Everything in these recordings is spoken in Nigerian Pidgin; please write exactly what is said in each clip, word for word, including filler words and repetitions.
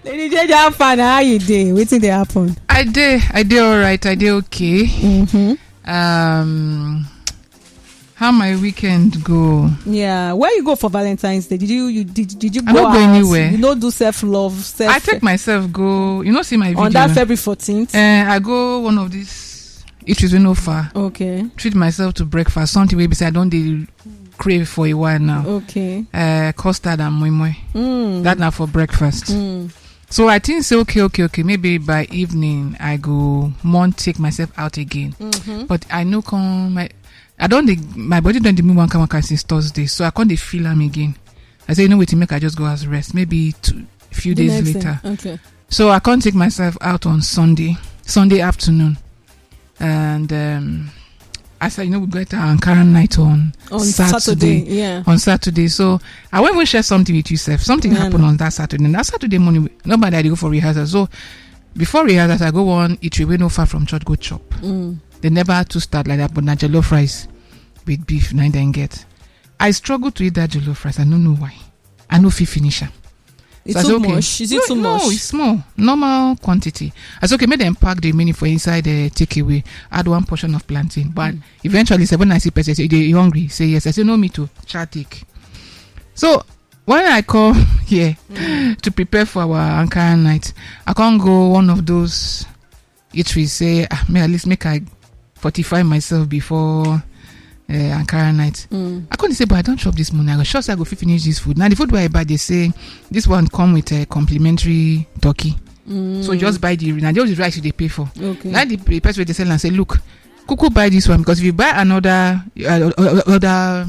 Lady J J, how far na? How you dey? Wetin dey happen? I dey, I dey alright, I dey okay. Mm-hmm. Um, how my weekend go? Yeah, where you go for Valentine's Day? Did you, you did, did you I go no go out? Anywhere. You no do self love, self. I take myself go. You know, see my video on that February fourteenth. Uh, I go one of these eateries wey no far. Okay. Treat myself to breakfast, something wey be say I don dey crave for a while now. Okay. Uh, custard and moi moi. Mm. That na for breakfast. Mm. So I think say, okay, okay, okay, maybe by evening I go want take myself out again. Mm-hmm. But I no come, my, I don dey, my body don dey move one kind one kind since Thursday, so I come dey feel am again. I say, you know wetin, make I just go house rest. Maybe two, few days later. Okay. So I come take myself out on Sunday, Sunday afternoon. And, um, I said, you know, we get our Ankara night on, on Saturday. Saturday, yeah. On Saturday. So I went and share something with you, sef. Something happened on that Saturday. And that Saturday morning, we, nobody had to go for rehearsal. So before rehearsal, I go one eatery wey no far from church, go chop. Mm. They never too start like that, but na jollof rice with beef, na dem get. I struggle to eat that jollof rice. I no know why. I no fit finish am. It's too much. Is it too much? No, it's small, normal quantity. I say, okay, make dem pack the remaining for inside the takeaway. Add one portion of plantain. But eventually, say, when I see person say, "You dey hungry?" Say, "Yes." I say, "No, me too. Cha take." So when I come here to prepare for our Ankara night, I can't go one of those eateries, say, ah, may at least make I fortify myself before, uh, Ankara night. Mm. I couldn't say, but I don't chop this morning. I go sure say I go fit finish this food. Now the food where I buy, they say this one come with a complimentary turkey. Mm. So just buy the, now just the rice you dey pay for. Okay. Now the, the person wey dey sell and say, look, kuku buy this one, because if you buy another, uh, uh, uh, other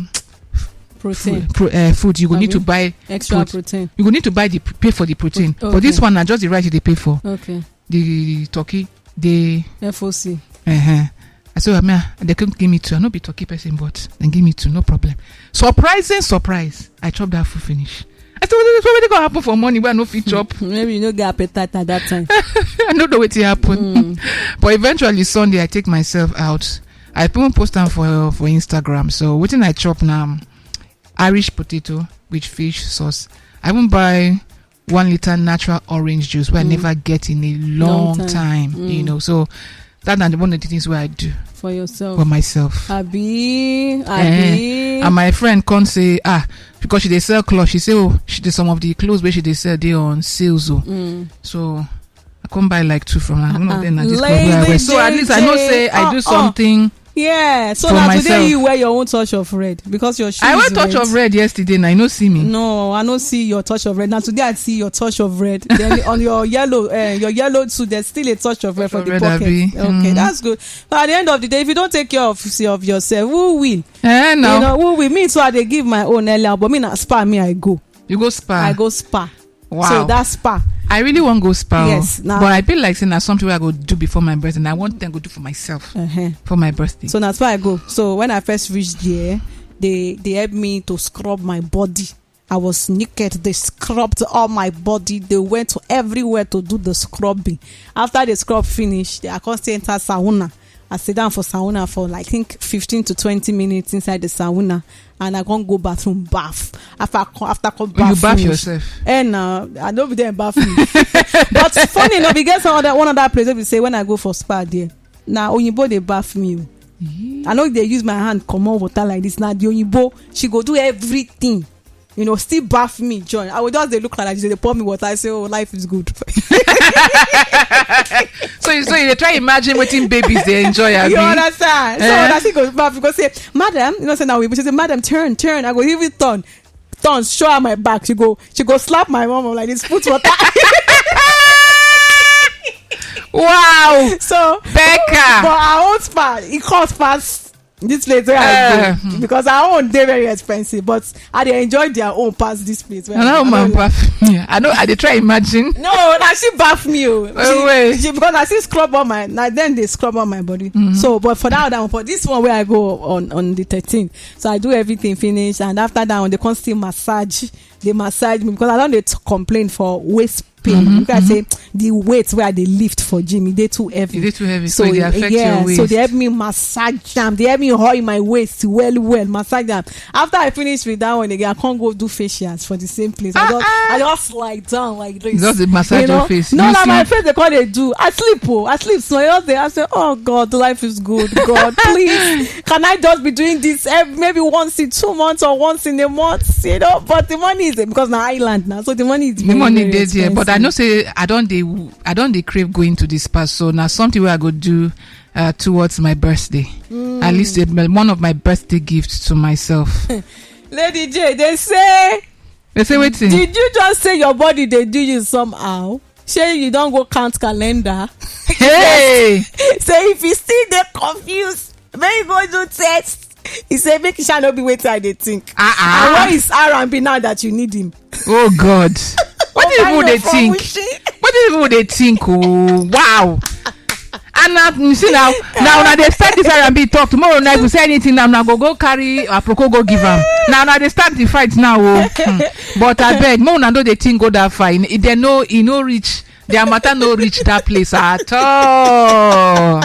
protein. Food, pro, uh, food, you go need to buy extra protein. You go need to buy the, pay for the protein. Okay. But this one na just the rice you dey pay for. Okay. The turkey, the F O C. Uh-huh. I say, I mean, they come give me two. I no be turkey person, but they give me two, no problem. Surprising surprise, I chop that food finish. I say, what, what, what go happen for morning wey I no fit chop? Maybe you no get appetite at that time. I no know wetin happen. Mm. But eventually, Sunday, I take myself out. I even post am for, for Instagram. So wetin I chop now, Irish potato with fish sauce. I even buy one liter natural orange juice wey I never get in a long time, you know. So that na the one of the things wey I do for yourself, for myself. Abi, eh, abi. And my friend come say, ah, because she dey sell clothes, she say, oh, she dey, some of the clothes wey she dey sell dey on sales, oh. Mm. So I come buy like two from her. One of them na this clothes wey I wear. So at least I know say I do something. Yeah, so now today you wear your own touch of red because your shoe. I wear touch of red yesterday. Now you no see me. No, I no see your touch of red. Now today I see your touch of red. Then on your yellow, uh, your yellow suit, there's still a touch of red for the pocket. Okay, that's good. But at the end of the day, if you don't take care of, of yourself, who will? Eh, no. You know, who will? Me, so I dey give my own earlier, but me na spa, me I go. You go spa? I go spa. Wow. So that's spa. I really wan go spa. Yes, now. But I feel like say na something wey I go do before my birthday, and I want them go do for myself, uh-huh, for my birthday. So that's why I go. So when I first reached there, they, they helped me to scrub my body. I was naked. They scrubbed all my body. They went to everywhere to do the scrubbing. After the scrub finish, they, I come still enter sauna. I sit down for sauna for, like, I think fifteen to twenty minutes inside the sauna, and I can't go bathroom bath. After I come, after I come bath, you bath yourself? Eh, nah, I don't be there bath me. But funny enough, we get some other, one other place wey be say when I go for spa there, na oyinbo dey bath me o. I know they use my hand comot water like this. Now the oyinbo, she go do everything. You know, still bath me, John. I will just dey look like this, they pour me water. I say, oh, life is good. So you, so you dey try imagine wetin babies dey enjoy, abi? You understand? So when I see go bath, because say, madam, you know, say now we, she say, madam, turn, turn. I go even turn, turn, show her my back. She go, she go slap my mom like this, put water. Wow. So Becca, but our own spa, it cost pass this place where I go, because our own dey very expensive, but I dey enjoy their own pass this place where I go. I know, I dey try imagine. No, na she bath me o. She, because I see scrub on my, na then they scrub on my body. Mm-hmm. So, but for that other one, for this one where I go on, on the thirteenth, so I do everything finish, and after that one, they come still massage dey massage me, because I don dey t- complain for waist pain. Mm-hmm, you guys, mm-hmm. Say the weight wey I dey lift for gym, e dey too heavy. E dey too heavy, so, so e dey affect, yeah, your waist. So they help me massage am. They help me hold my waist well, well, massage am. After I finish with that one again, I can't go do facials for the same place. I just, I just lie down like this. Just dey massage your face. No, na my face they call dey do. I sleep, oh, I sleep. So I just dey, I say, "Oh God, life is good. God, please, can I just be doing this ev- maybe once in two months or once in a month?" You know, but the money is, because na island now, so the money is the very, money very dey there. But I know say I don dey, I don dey crave going to this spa, so na something wey I go do uh, towards my birthday. At least it, one of my birthday gifts to myself. Lady J, they say, they say, wait, did you just say your body dey do you somehow? Shey you don go count calendar? Hey! Say if you still dey confused, make you go do test. He say make sha no be wetin I dey think. Uh-uh. And where is R and B now that you need him? Oh God. What do people dey think? What do people dey think? Oh, wow. And now, you see now, now una dey start this R and B talk. Tomorrow night, if you say anything, now una go, go carry aproko, go give am. Now una dey start the fight now, oh. Hmm. But I beg, make una no dey think go that far. E, e, they no, e no reach. Their matter no reach that place at all.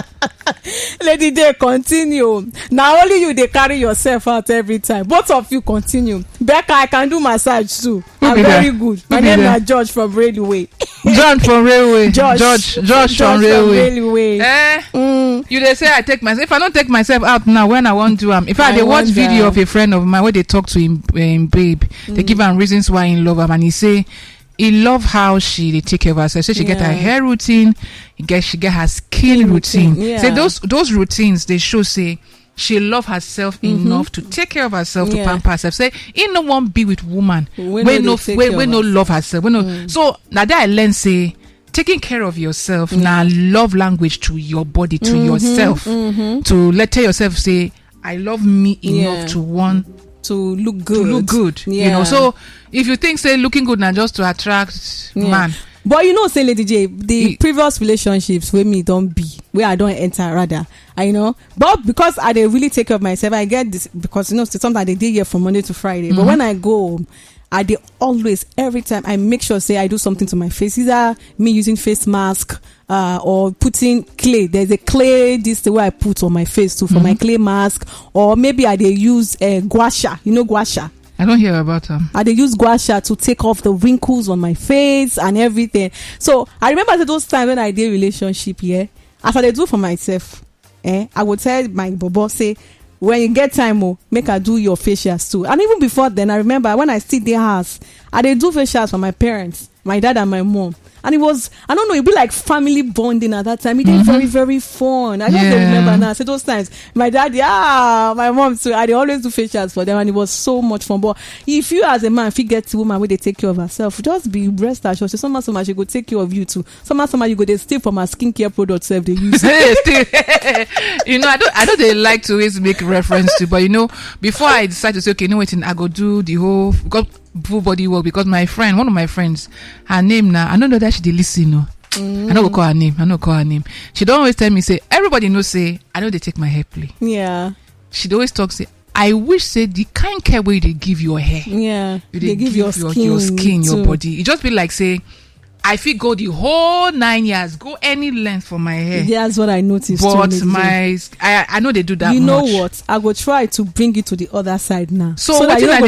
Lady J, continue. Na only you dey carry yourself out every time. Both of you continue. Becca, I can do massage too. I'm very good. My name na George from Railway. John from Railway. George. George, George from Railway. Eh? You dey say I take myself. If I don't take myself out now, when I want to, um, if I dey watch video of a friend of mine where they talk to him, him babe, they give am reasons why he love am, and he say he love how she dey take care of herself. Say she get her hair routine, he get, she get her skin routine. Say those, those routines, they show say she love herself enough to take care of herself, to pamper herself. Say he no wan be with woman wey no, wey no love herself. Wey no. So na there I learn say taking care of yourself na love language to your body, to yourself, to let, tell yourself say, "I love me enough to want to look good." To look good, you know. So if you think say looking good na just to attract man. But you know say, Lady J, the previous relationships wey me don be, where I don enter rather, I, you know, but because I dey really take care of myself, I get this, because, you know, sometimes I dey here from Monday to Friday. But when I go home, I dey always, every time, I make sure say I do something to my face. Either me using face mask, uh, or putting clay. There's a clay, this thing where I put on my face too, for my clay mask, or maybe I dey use, uh, gua sha. You know gua sha? I don't hear about them. I dey use gua sha to take off the wrinkles on my face and everything. So I remember say those times when I dey relationship, yeah, as I dey do for myself, eh, I go tell my bobo say, "When you get time, oh, make I do your facials too." And even before then, I remember when I still dey house, I dey do facials for my parents, my dad and my mom. And it was, I don't know, it be like family bonding at that time. It dey very, very fun. I just dey remember now. Say those times, my daddy, ah, my mom too, I dey always do facials for them, and it was so much fun. But if you as a man fit get woman wey dey take care of herself, just be rest assured say somehow, somehow she go take care of you too. Somehow, somehow you go dey steal from her skincare products sef dey use. Hey, still, you know, I don't, I don't dey like to always make reference to, but, you know, before I decide to say, "Okay, you know what, I go do the whole," because full body work, because my friend, one of my friends, her name now, I don't know that she dey listen, no. I no go call her name. I no call her name. She don always tell me say, "Everybody know say I no dey take my hair play." Yeah. She dey always talk say, "I wish say the kind care wey you dey give your hair, yeah, you dey give your skin, your body." E just be like say I fit go the whole nine yards, go any length for my hair. That's what I noticed. But my, I, I know they do that. You know what? I go try to bring it to the other side now. So that you no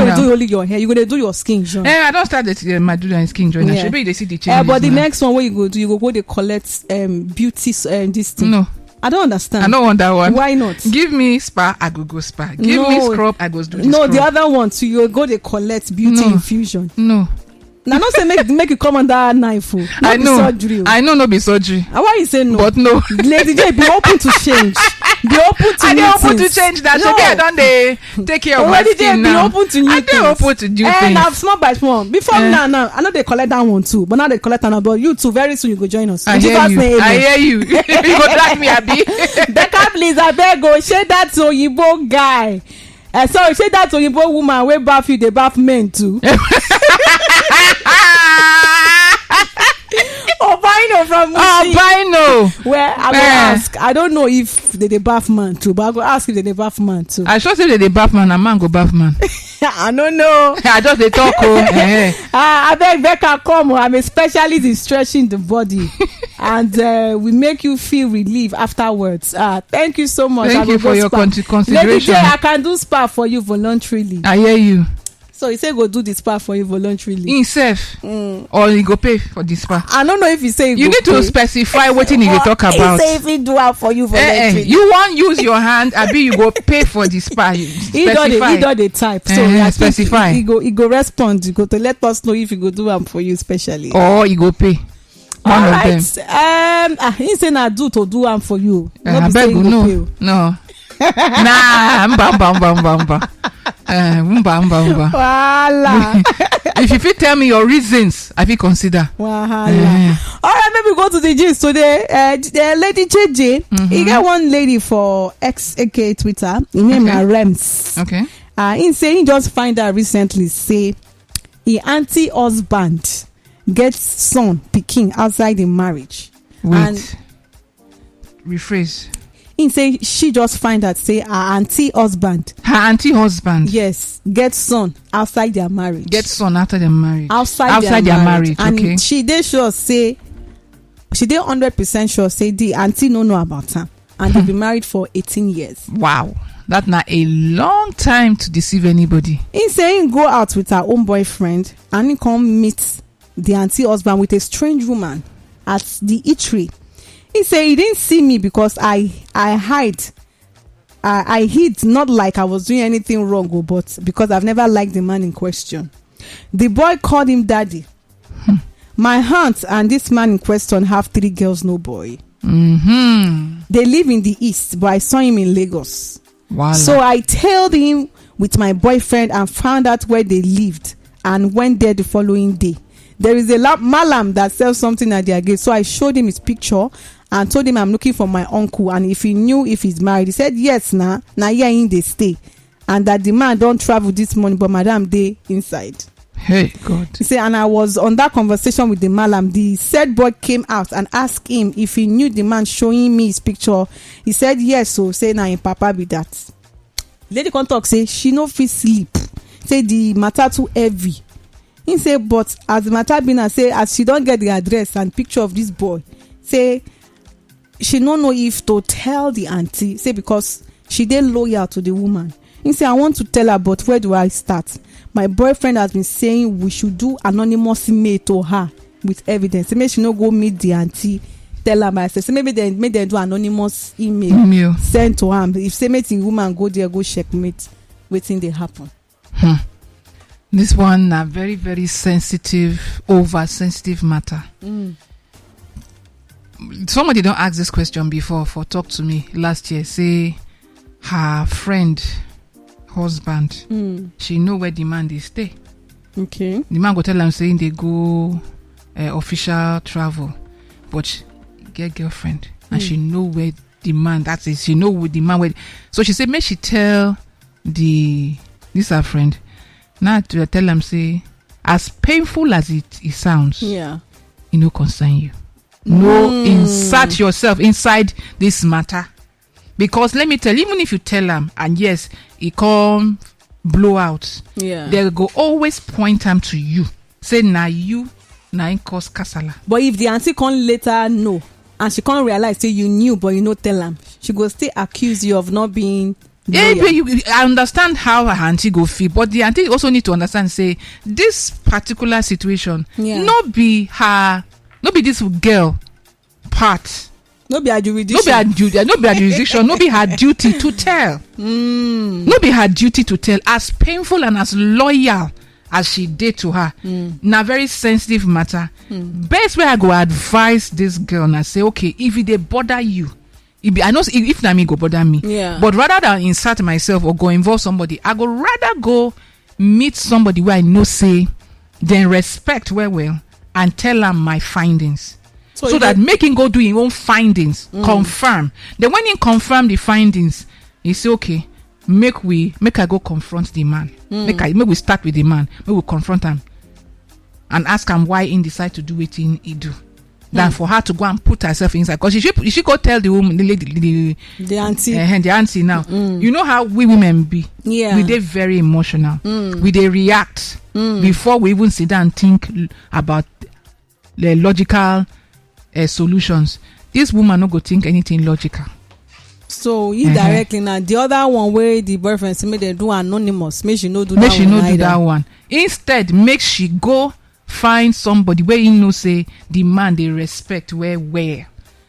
go do only your hair, you go dey do your skin join. Eh, I don start the, uh, my do your skin join. Yeah. Shebi you dey see the changes. But the next one wey you go do, you go go dey collect, um, beauty, um, this thing. No. I don't understand. I don't want that one. Why not? Give me spa, I go go spa. Give me scrub, I go do the scrub. No, the other one too, you go dey collect beauty infusion. No. Now, not say make, make you come under knife. Oh. I know. Surgery. I know no be surgery. And why you say no? But no. Lady J, be open to change. Be open to new things. I dey open to change that. No. Shebi I don dey take care of my skin now. Be open to new things. I dey open to new things. Eh, now small by small. Before now, now, I know they collect that one too, but now they collect another. But you too, very soon you go join us. I hear you. I hear you. You go drag me, abi? Becca, please, I beg, go share that Oyibo guy. Eh, sorry, say that Oyibo woman wey baff you, dey baff men too. Obaino from Mushin. Obaino. Well, I will ask. I don't know if they dey baff man too, but I go ask if they dey baff man too. I sure say they dey baff man, and man go baff man. I don't know. I just dey talk. Oh, eh. Ah, I beg Becca, come. Oh, I'm a specialist in stretching the body, and uh, we make you feel relief afterwards. Ah, thank you so much. Thank you for your consideration. Lady J, I can do spa for you voluntarily. I hear you. So he say go do the spa for you voluntarily. Himself, mm. Or he go pay for the spa. I don't know if he say he you go need pay. To specify what he dey talk about. He say if he do am for you voluntarily. Eh, eh, you wan use your hand, abi you go pay for the spa. He don dey, he don dey type. So uh, I specify. He, he go, he go respond. He go to let us know if he go do am for you specially. Or he go pay. One of them. Um, ah, he say na do to do am for you. Uh, no be say he go no. Pay. No. Nah, mba mba mba mba mba. Uh, mba mba mba. Wahala. If you fit tell me your reasons, I fit consider. Wahala. Uh. All right, maybe we go to the gist today. Uh, the lady J J, mm-hmm. You get one lady for X, A K A Twitter. Her name okay. Na Rems. Okay. Uh, he say he just find out recently. Say, he auntie husband get son pikin outside the marriage. Wait. And rephrase. He say she just find out say her auntie husband. Her auntie husband. Yes, get son outside their marriage. Get son after their marriage. Outside, outside their, their marriage, marriage. And okay. She dey sure say she dey hundred percent sure say the auntie no know about am. And they've been married for eighteen years. Wow, that na a long time to deceive anybody. He say he go out with her own boyfriend and he come meet the auntie husband with a strange woman at the eatery. He say he didn't see me because I I hide. I, I hid, not like I was doing anything wrong, oh, but because I've never liked the man in question. The boy called him daddy. Hmm. My aunt and this man in question have three girls, no boy. Mm-hmm. They live in the east, but I saw him in Lagos. Wow. So I tailed him with my boyfriend and found out where they lived and went there the following day. There is a la- malam that sells something at their gate. So I showed him his picture and told him I'm looking for my uncle and if he knew if he's married. He said, "Yes, na, na here in they stay." And that the man don't travel this morning, but madam dey inside. Hey, God. He said, and I was on that conversation with the malam. The said boy came out and asked him if he knew the man showing me his picture. He said, "Yes." So say, "Na him papa be that." Lady come talk say she no fit sleep. Say the matter too heavy. He say, but as the matter be now, say as she don't get the address and picture of this boy, say she no know if to tell the auntie, say because she dey loyal to the woman. He say, "I want to tell her, but where do I start? My boyfriend has been saying we should do anonymous email to her with evidence. Say make she no go meet the auntie, tell her myself. Say maybe they make them do anonymous email, email. Send to her. If say make the woman go there, go checkmate wetin dey happen." Hmm. This one na very, very sensitive, over sensitive matter. Mm. Somebody don't ask this question before for talk to me last year. Say her friend husband, mm. She know where the man they stay. Okay. The man go tell them saying they go uh, official travel, but get girlfriend and mm. She know where the man, that is, she know with the man where. So she said, make she tell the this her friend. Now to tell them say, as painful as it, it sounds, yeah, it no concern you. No, mm. Insert yourself inside this matter, because let me tell you, even if you tell them, and yes, it come blow out, yeah, they go always point them to you, say na you na im cause kasala. But if the auntie come later know and she come realize say you knew but you no tell am, she go still accuse you of not being. Yeah, but you, I understand how her auntie go feel, but the auntie also need to understand say this particular situation, yeah, no be her, no be this girl part. No be her jurisdiction. No be her, ju- no be her jurisdiction. No be her duty to tell. Mm. No be her duty to tell. As painful and as loyal as she did to her, mm, na very sensitive matter. Mm. Best way I go advise this girl na say, okay, if it dey bother you, it be, I know if na me go bother me. Yeah. But rather than insert myself or go involve somebody, I go rather go meet somebody where I know say then respect well well and tell am my findings. So, so that make him go do him own findings, mm, confirm. Then when he confirm the findings, he say, okay, make we make I go confront the man. Mm. Make I make we start with the man. Make we confront him and ask him why he decide to do what he do. than for her to go and put herself inside, because she she go tell the woman, the lady, the The auntie. uh, the auntie now. You know how we women be. Yeah. We dey very emotional. We dey react before we even sit down and think l- about the logical uh, solutions. This woman no go think anything logical. So indirectly now, the other one wey the boyfriend say make dem do anonymous, make she no do Make that she one no do either. That one. Instead, make she go find somebody wey he know say the man dey respect well well,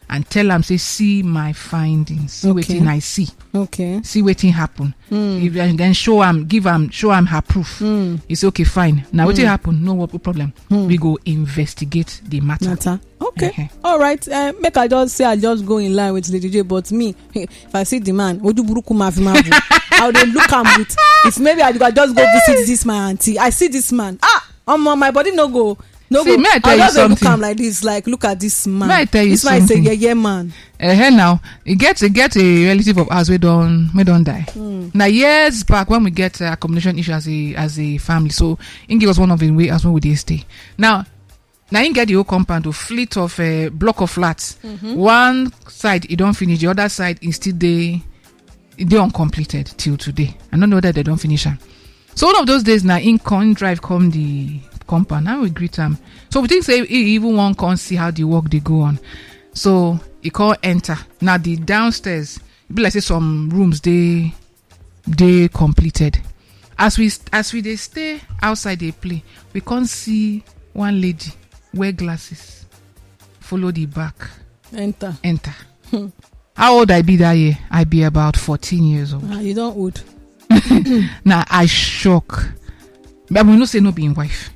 and tell am say, "See my findings, see Okay. wetin I see, Okay. see wetin happen." If, and then show am, give am, show am her proof. It's okay, fine. Now wetin happen? No wo- problem. We go investigate the matter. Matter. Okay. Uh-huh. All right. Uh, make I just say I just go in line with Lady J, but me, if I see the man, ojú burúkú ma fi ma bu. I would look am with. If maybe I, I just go visit this my auntie, I see this man. Ah, omo, my body no go. No See, go. may I tell you just dey look something? Am like this, like, look at this man. May I tell you This man is a something? yeye man. Eh, now e get e get a relative of ours wey don wey don die. Na years back when we get uh, accommodation issue as a as a family, so he give us one of the way as when we dey stay. Now, na him get the whole compound, to fleet of a block of flats. One side e don finish, the other side e still dey e dey uncompleted till today. I no know whether they don finish am. So one of those days na him come, him drive come the compound, and we greet am. So we think say he even wan come see how the work dey go on. So he come enter. Na the downstairs, e be like say some rooms dey dey completed. As we as we dey stay outside dey play, we come see one lady wear glasses, follow the back, Enter. Enter. How old I be that year? I be about fourteen years old. Ah, you don old. Now I shock. But we know say no be him wife.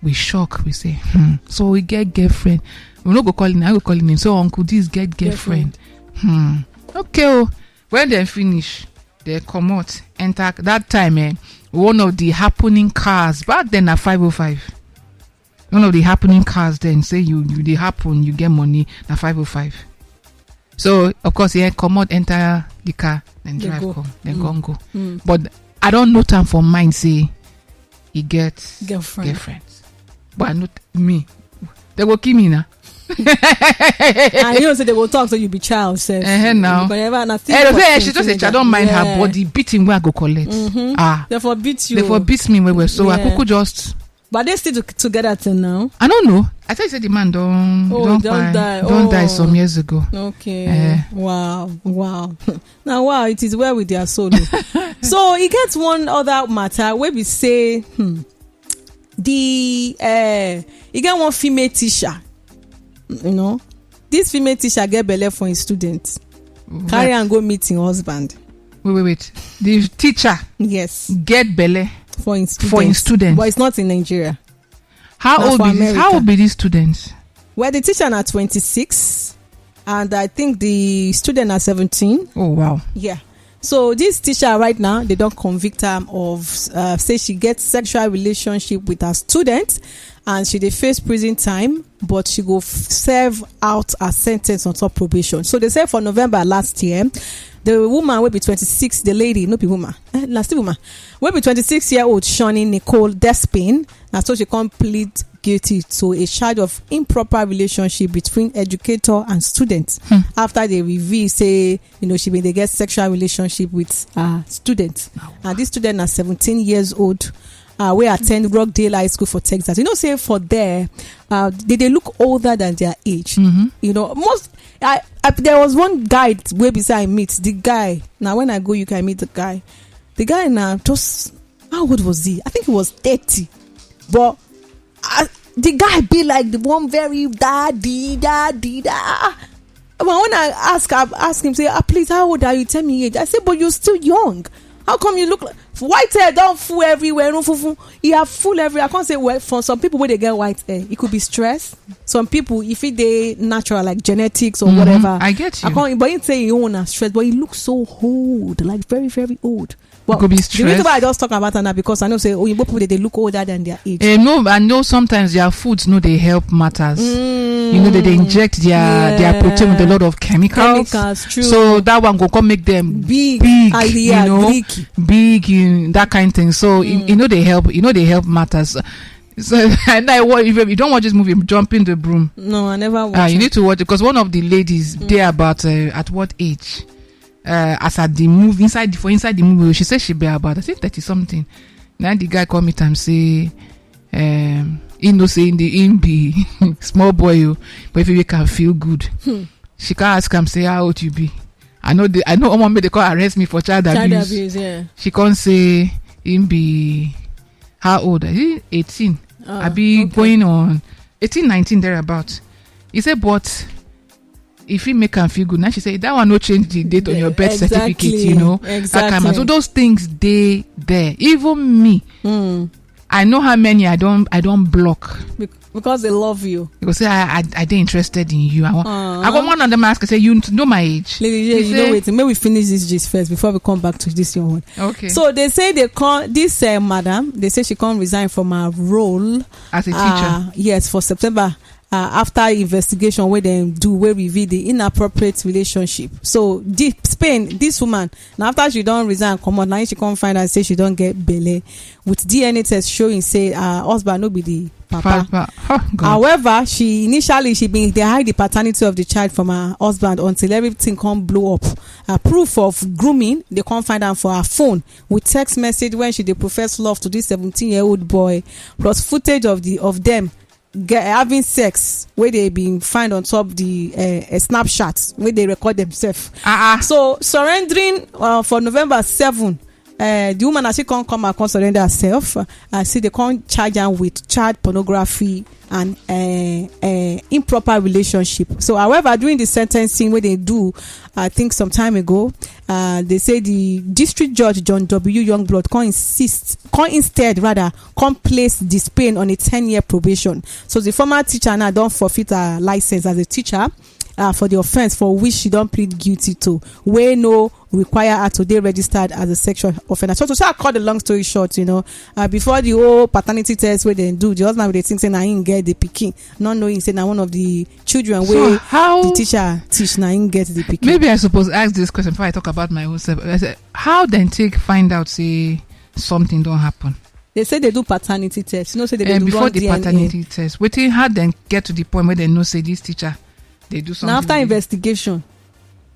We shock. We say, hmm. So we get girlfriend. We no go call him. I go call him name. So uncle this get girlfriend. Hmm. Okay. Oh. When they finish, they comot, enter. That time, eh, one of the happening cars back then na five oh five. One of the happening cars then say you you dey happen, you get money, na five oh five. So of course, yeah, comot, enter the car, then They drive go. Come, then come go. But I don note am for mind say he get Girlfriend. Girlfriend. But I note me, they go kill me now. And you know say they go talk so you be child sef. Eh, now. You go never na still Eh, they for say, eh, things she just say, teenager. "I don't mind her, Yeah. But the beating wey I go collect, ah, They for beat you. They for beat me well well. So I Yeah. Kuku just But they still to- together till now. I don't know. I thought you said the man don't Oh, don't, don't die, die. Don't die Oh. Some years ago. Okay. Eh. Wow. Wow. Now wow, it is well with their soul. Oh. So e get one other matter where we say hmm, the uh, e get one female teacher. You know, this female teacher get belle for him student. Carry am go meet him husband. Wait, wait, wait. The teacher Yes, get belle for him student. For him student. But it's not in Nigeria. How Na old for be this? How America. Old be this student? Well, the teacher na twenty-six, and I think the student na seventeen. Oh wow. Yeah. So this teacher right now, they don't convict her of uh, say she gets sexual relationship with her student, and she dey face prison time, but she go f- serve out her sentence on top probation. So they say for November last year, the woman will be twenty-six, the lady, no be woman, eh, na still woman, will be twenty-six year old Shani Nicole Despin. And so she come plead guilty to a charge of improper relationship between educator and student after they reveal say you know she been dey get sexual relationship with uh student. And this student na seventeen years old, uh, wey attend Rockdale High School for Texas. You know say for there, uh, they dey look older than their age. You know, most I, I there was one guy wey be say I meet the guy. Now when I go U K, I meet the guy. The guy now just how old was he? I think he was thirty. But I, the guy be like the one very daddy, daddy, da. But when I ask, I ask him, say, "Ah, please, how old are you? Tell me age." I say, "But you're still young. How come you look like white hair don't fool everywhere? No fool, fool. You have fool everywhere." I can't say, well, for some people when they get white hair, it could be stress. Some people, if it they natural like genetics or whatever. I get you. I can't, but you say you own a stress, but he looks so old, like very, very old. Well, Could be the reason stress. Why I just talk about that now because I know say Oyibo people they, they look older than their age. Eh, no, I know sometimes their foods no they help matters. You know they, they inject their their protein with a lot of chemicals. Chemicals, true. So that one go come make them Big. big, Ah, yeah, you know, big. Big in that kind thing. So you, you know they help. You know they help matters. So, and I wa- if you don't watch this movie, Jumping the Broom. No, I never watch. Ah, you need to watch it because one of the ladies there about uh, at what age? Uh, as at the movie inside the for inside the movie, she said she be about I think thirty something. Now the guy come meet am say, um, he know say in the in be small boy, oh, but if you can feel good, she can ask am say how old you be. I know the I know Omo make they come arrest me for child Child abuse. abuse, yeah. She can't say him be how old? Is he eighteen? Ah, I be okay. Going on eighteen, nineteen thereabout. He said, but if he make am feel good, now she say that one no change the date on your birth Exactly. certificate, you know. That kind Exactly. of so those things they there. Even me, Mm. I know how many I don't I don't block. Be- because they love you. You go say I I, I dey interested in you. I want. I Aw. go one of them ask. I say you know my age. Lady He J, you say- know wait. May we finish this gist first before we come back to this your one. Okay. So they say they call this uh, madam. They say she can't resign from her role As a teacher. Uh, yes, for September. Uh, after investigation where they do where reveal the inappropriate relationship. So deep Spain, this woman now after she don't resign, come on now she can't find and say she don't get belle with D N A test showing say uh, husband no be the papa. Papa. Oh, God. However, she initially she been dey hide the paternity of the child from her husband until everything come blow up. A proof of grooming they come find am for her phone with text message when she dey profess love to this seventeen year old boy plus footage of the of them get, having sex wey they been find on top the uh, uh, Snapchat wey they record themselves. Ah, ah. So surrendering uh, for November seven, uh, the woman as she come come and come surrender herself. Uh, see they come charge am with child pornography and uh, uh, improper relationship. So however, during the sentencing wey they do, I think some time ago, uh, they say the district judge John W Youngblood come insist, come instead rather come place the Spain on a ten year probation. So the former teacher now don't forfeit her license as a teacher uh, for the offense for which she don't plead guilty to, wey no require her to dey registered as a sexual offender. So to shall cut the long story short, you know, uh, before the whole paternity test wey dem do, the husband dey think say na him get the pikin, not knowing say na one of the children So wey how- the teacher teach na him get the pikin. Maybe I suppose ask this question before I talk about my own self. I said, how then take find out say something don't happen? They say they do paternity test. You know, say they Eh, do before run the D N A. Paternity test, wetin how then get to the point where they know say this teacher they do something. Now after with it? investigation,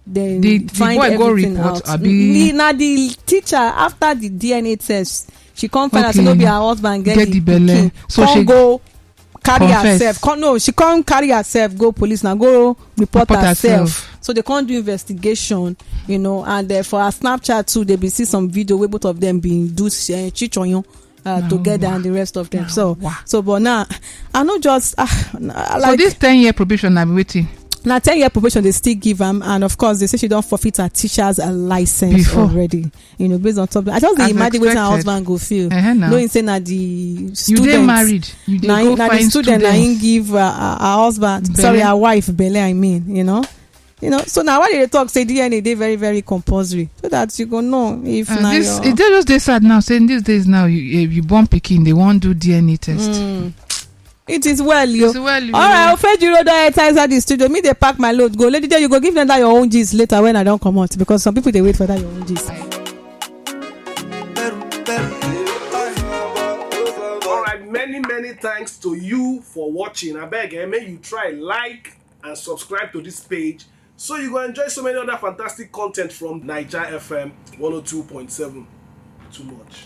then The- the find boy go everything report, out. abi? The- na the teacher after the D N A test, she come find out say Okay. no be her husband get, Get the, the belle. pikin. So Come she go carry confess. herself. Come no, she come carry herself go police now go report, Report herself. herself. So they can't do investigation, you know. And uh, for her Snapchat too, they be see some video where both of them being do uh, chichonyon. Uh, Oh, together wow. And the rest of them. Oh, So, wow. So, but now, I know just ah, I So like this ten year probation, I'm waiting. Now ten year probation they still give am, and of course they say she don't forfeit her teacher's uh, license Before. Already. You know, based on top, I just dey As imagine wetin her expected. husband go feel. Uh-huh, now. Knowing say na the You student, dey married. You dey na go na the find student na him students. Give uh, uh, her husband, Belle. Sorry, her wife belle. I mean, you know, you know. So now why they talk say D N A dey very very compulsory so that you go know if Uh, na this your it dey just dey sad now. Saying these days now, you eh, you born pikin, they won't do D N A test. Mm. It is well, you. It's well, you. All right, Ofejiro don enter inside the studio. Me they pack my load go. Lady J, you go give them that your own gist later when I don't come out because some people they wait for that your own gist. All right, many many thanks to you for watching. I beg, eh, may you try like and subscribe to this page so you go enjoy so many other fantastic content from Niger F M one oh two point seven. Too much.